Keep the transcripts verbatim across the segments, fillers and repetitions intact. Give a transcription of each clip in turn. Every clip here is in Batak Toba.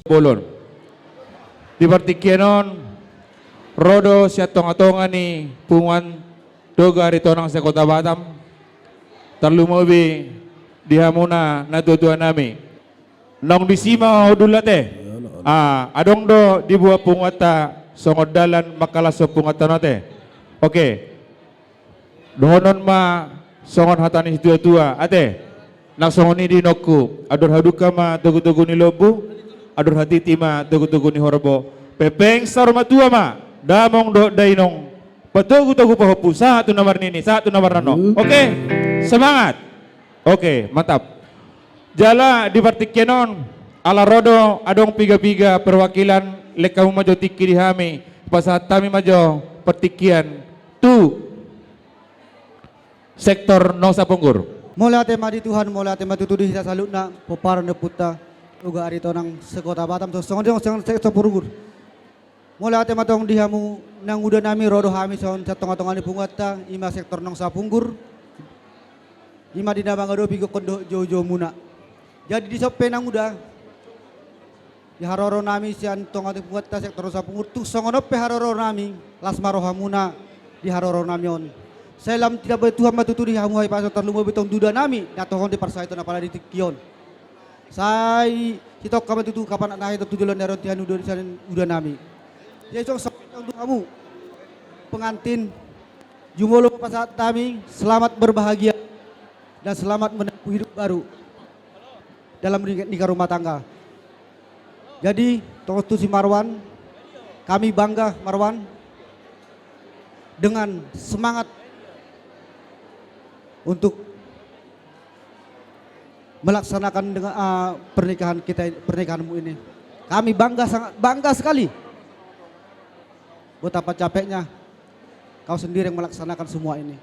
Bolon. Di partingkian on, ro do sian tonga-tonga ni punguan Toga Aritonang se-Kota Batam, tarlumobi di hamuna natua-tua nami. Naung disi ma hundul ate. Ah, adong do diboan punguanta songon dalan mangkalashon punguanta on ate. Oke. Dohonon ma songon hata ni situa-tua ate. Nang songon i di inongku, andor hadungka ma togu-togu ni lombu, andor hatiti ma togu-togu ni horbo. Pepeng saur matua ma damang dohot dainang, patogu-togu pahompu, sahat tu na marnini, sahat tu na marnono. Oke, semangat. Oke, mantap. Jala di partingkian on, ala ro do adong piga-piga perwakilan, lehon hamu ma jo tingki di hami, pasahat hami ma jo partingkian tu sektor Nong Sapunggur. Mauliate ma di Tuhan, mauliate ma tutu di hita saluhutna, pomparan ni ompunta Toga Aritonang se-Kota Batam, songon i do sektor Sapunggur. Mauliate ma tong di hamu nanguda nami, ro do hami sian tonga-tonga ni punguanta, i ma sektor Nong Sapunggur. I ma di na mangadopi gokhon dohot jou-jou muna. Jadi dison pe nanguda, di haroro nami sian tonga ni punguanta sektor Nong Sapunggur, tung songon on pe haroro nami, las ma rohamuna di haroro nami on. Sai lam ditambai Tuhan ma tutu di hamu hahipason, tarlumobi tong di uda nami na tongtong diparsahiton apala di tingki on. Sai sitongka ma tutu hapanatnahon tu joloan ni ari on sian uda, sian uda nami. Jadi suang sahat tu hamu pengantin, jumolo pasahat hami selamat berbahagia dan selamat menempuh hidup baru dalam nikah, nikah rumah tangga. Jadi tong tu si Marwan, kami bangga Marwan dengan semangat untuk melaksanakan dengan, ah, pernikahan kita, pernikahanmu ini. Kami bangga, sangat bangga sekali. Betapa capeknya kau sendiri yang melaksanakan semua ini.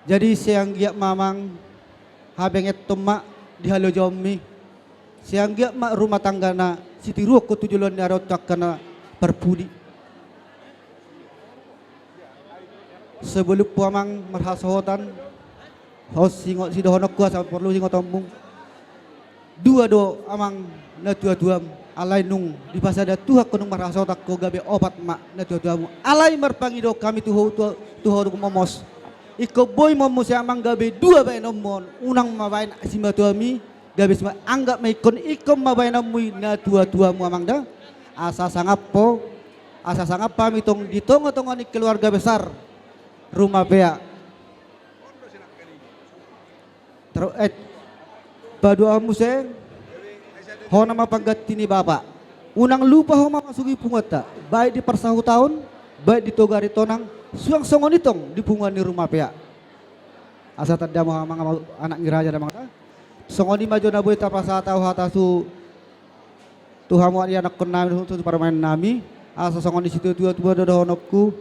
Jadi sai anggiat ma amang habengeton ma di halojaonmi. Sai anggiat ma rumah tanggana sitiruon ho tu joloan ni ari on tu angka na parpudi. Sebelum hu amang marhasohotan, hos singot sidohononku asa porlu singotonmu. Dua do amang natua-tuam, alai nung dipasada Tuhan ho nung marhasohotan ho gabe opat ma natua-tuamu. Alai marpangido hami tu ho, tu, tu ho nung momos. Ingkon boi ma muse amang gabe dua baenonmu on, unang ma baen simatuami, gabe sima-, anggap ma ingkon, ingkon ma baenonmu i natua-tuamu amang da. Asa sangap ho, asa sangap hami tong di tonga-tonga ni keluarga besar Rumapea. Ter-, eh, paduahon muse, hona ma pangganti ni bapa. Unang lupa ho mamasuki punguanta, baik di parsahutaon, baik di Toga Aritonang, suang songon i tong di punguan ni Rumapea. Asa tanda ma ho amang anak ni raja da amang da. Songon i ma jo na boi tapasahat ahu hata tu tu hamu anakkon nami, tu parumaen nami, asa songon ni situa-tua tu do dohononku,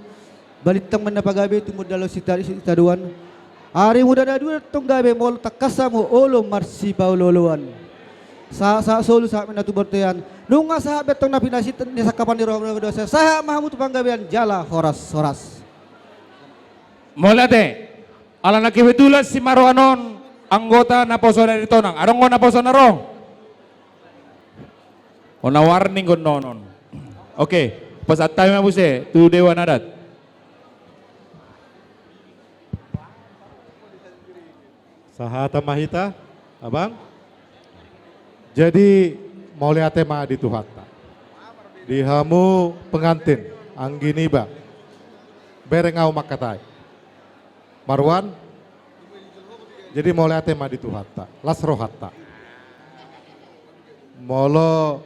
balintang ma na pagabe tumundalhon sita-, sitadoan. Ari muda na dua tong gabe molo tangkas hamu olo marsipaolo-oloan. Sahat-sahat solu sahat ma na tu bontean. Nunga sahat be tong na pinasinta ni sangkapan ni roha, sahat ma hamu tu panggabean jala horas-horas. Mauliate. Ala na kebetulan si Marwan on anggota naposo dari Tonang. Adong do naposo na ro. Hona warning do on. Oke, pasahat hami ma muse tu dewan adat. Sahata ma hita, abang. Jadi mauliate ma di Tuhanta. Di hamu pengantin, anggi niba. Bereng ahu mangkatai. Marwan. Jadi mauliate ma di Tuhanta, las rohanta. Molo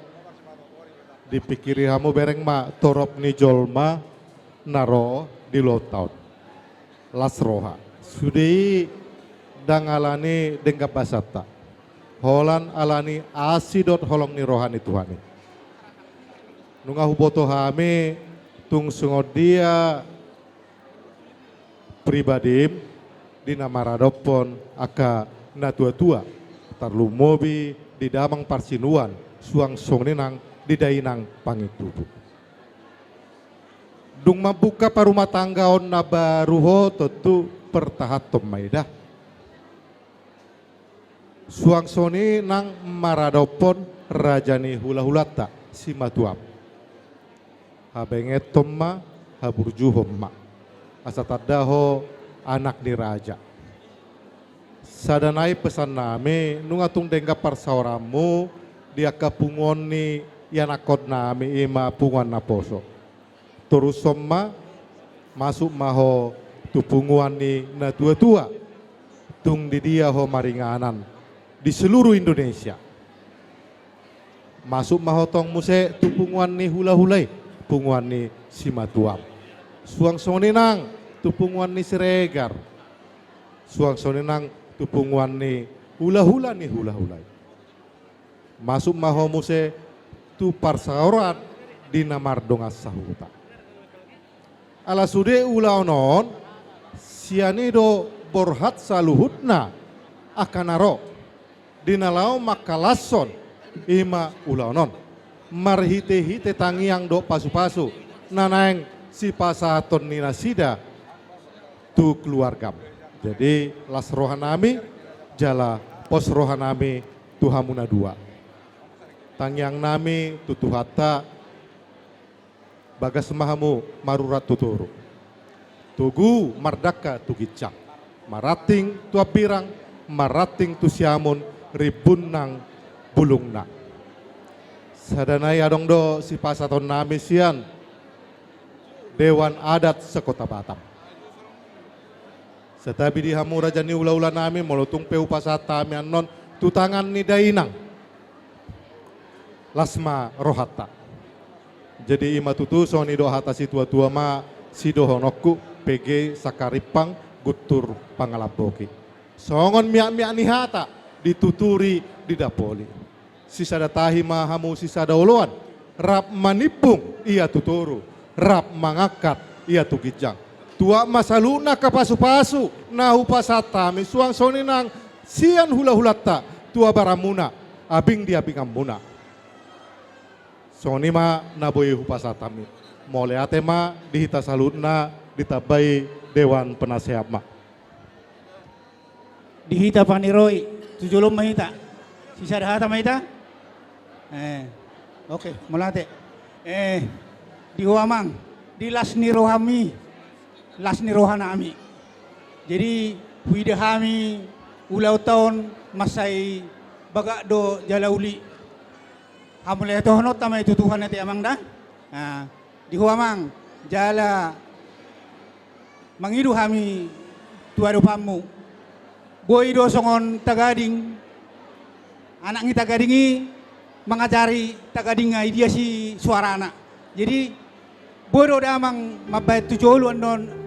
dipikiri hamu bereng ma torop ni jolma na ro di ulaonta on. Las roha. Sude i ndang alani denggan basanta. Holan alani asi dohot holong ni roha ni Tuhan i. Nunga huboto hami tung songon dia pribadim di na maradophon angka na tua-tua, tarlumobi di damang parsinuan, suang songon i nang di dainang pangintubu. Dung mambuka parumatanggaon na baru ho, tontu pertahanhon ma i da. Suang songon i nang maradophon Raja ni hulahulanta, simatuam. Habengeton ma, haburjuhon ma. Asa tanda ho anak ni raja. Sada nai pesan nami, nunga tung denggan parsaoranmu di angka punguan ni ianakhon nami, i ma punguan naposo. Torushon ma, masuk ma ho tu punguan ni natuatua, tung di dia ho maringanan di seluruh Indonesia. Masuk ma ho tong muse tu punguan ni hulahula i, punguan ni simatuam. Suang songon i nang tu punguan ni Siregar. Suang songon i nang tu punguan ni hulahula ni hulahula i. Masuk ma ho muse tu parsaoran di na mardongan sahuta. Ala sude ulaon on, sian i do borhat saluhutna angka na ro di na laho mangkalashon, i ma ulaon on. Marhitehite tangiang dohot pasupasu na naeng sipasahaton ni nasida tu keluargam. Jadi las roha nami, jala pos roha nami tu hamu na dua. Tangiang nami tu Tuhanta, bagas ma hamu marurat tu toru. Togu mardangka tu ginjang, maranting tu hambirang, maranting tu siamun, rimbun nang bulungna. Sada nai adong do sipasahaton nami sian Dewan Adat se-Kota Batam. Santabi di hamu raja ni hulahula nami, molo tung pe hupasahat hami annon tu tangan ni dainang, las ma rohanta. Jadi i ma tutu, songon i do hata situatua ma sidohononku: Pege sangkarimpang, guntur pangalamboki. Songon miakmiak ni hata, dituturi didapoli. Sisada tahi ma hamu sisada oloan, rap manimbung ia tu toru, rap mangangkat ia tu ginjang. Tuat ma saluhutna angka pasupasu na hupasahat hami, suang songon i nang sian hulahulanta tu abaramuna, abing di abinganmuna. Songon i ma na boi hupasahat hami. Mauliate ma di hita saluhutna, ditambai Dewan Penasehat ma. Di hita paniroi, tu jolo ma hita. Sisada hata ma hita. Eh, oke, mauliate. Eh, di ho amang, di las ni rohami, las ni roha nami. Jadi huida hami ulaonta on mansai bagak do jala uli. Hamauliatehononta ma i tu Tuhan ate amang da. Nah, di ho amang, jala mangido hami tu adopanmu. Boi do songon tagading, anak ni tagading i mangajari tagadingna i dia si suarana. Jadi boi do damang mambahen tu jolo annon